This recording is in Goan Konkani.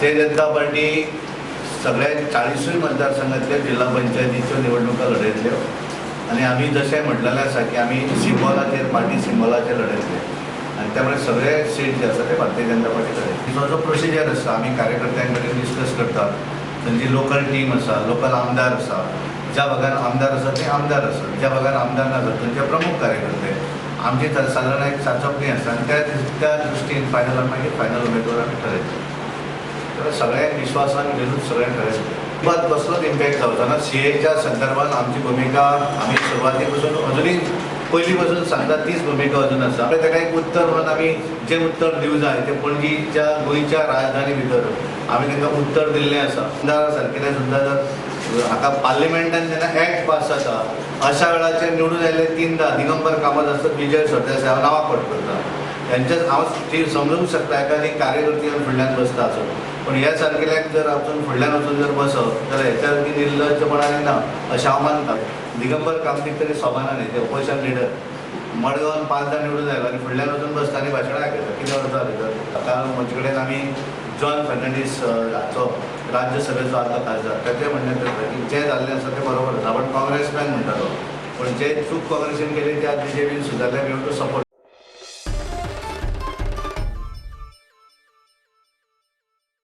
भारतीय जनता पार्टी सगळ्या 40ूय मतदारसंघातल्या जिल्हा पंचायतीच्यो निवडणुका लढयतल्यो आनी आमी जशें म्हटलेलें आसा की आमी सिम्बॉलाचेर, पार्टी सिम्बॉलाचेर लढयतले आनी त्यामुळे सगळे सीट जे आसा ते भारतीय जनता पार्टी लढयतली. जो जो प्रोसिजर आसा, आमी कार्यकर्त्यां कडेन डिस्कस करतात. थंयची लोकल टीम आसा, लोकल आमदार आसा, ज्या भागान आमदार आसा ते आमदार आसा, ज्या भागान आमदार नासत थंयचे प्रमुख कार्यकर्ते, आमची सादारण एक चाचपणी आसा आनी त्या त्या दृश्टीन फायनल, मागीर फायनल उमेदवार आमी ठरयतले. तर सगळ्यांक विश्वासान घेवनूच सगळ्यांक ठरयतले. अजिबात कसलोच इम्पॅक्ट जावचो ना. सीएच्या संदर्भात आमची भुमिका आमी सुरवाती पासून, अजुनूय पयलीं पासून सांगता, तीच भुमिका अजून आसा. ताका एक उत्तर म्हणून आमी जें उत्तर दिवं जाय तें पणजीच्या, गोंयच्या राजधानी भितर आमी तांकां उत्तर दिल्लें आसा. आमदारा सारकेले सुद्दां जर हाका पार्लिमेंटान जेन्ना एक्ट पास जाता, अशा वेळाचेर निवडून आयले तिनदां दिगंबर कामत आसत, विजय सरदेसाय, हांव नांवां कोट करता हेंच्याच, हांव ती समजूंक शकता, एखादी कार्यकर्ती येवन फुडल्यान बसता आसत, पण ह्या सारकेल्याक जर वचून फुडल्यान वचून जर बसत जाल्यार हेच्या सारकी निर्लज्जपणा आनी ना अशें हांव मानता. दिगंबर कामतीक तरी सोबाना न्ही. ते ऑपोजिशन लिडर, मडगांवान पांचदां निवडून आयलो आनी फुडल्यान वचून बसता आनी भाशणां आयकता. कितें अर्थ भितर? काल म्हजे कडेन आमी जॉन फर्नांडीस हाचो राज्यसभेचो आदलो खासदार, ताचें म्हणणें आसा की जें जाल्लें आसा तें बरोबर आसा. आपण काँग्रेसमॅन म्हणटालो, पण जे चूक काँग्रेसीन केली ते आज बीजेपीन सुदारले. We have to support.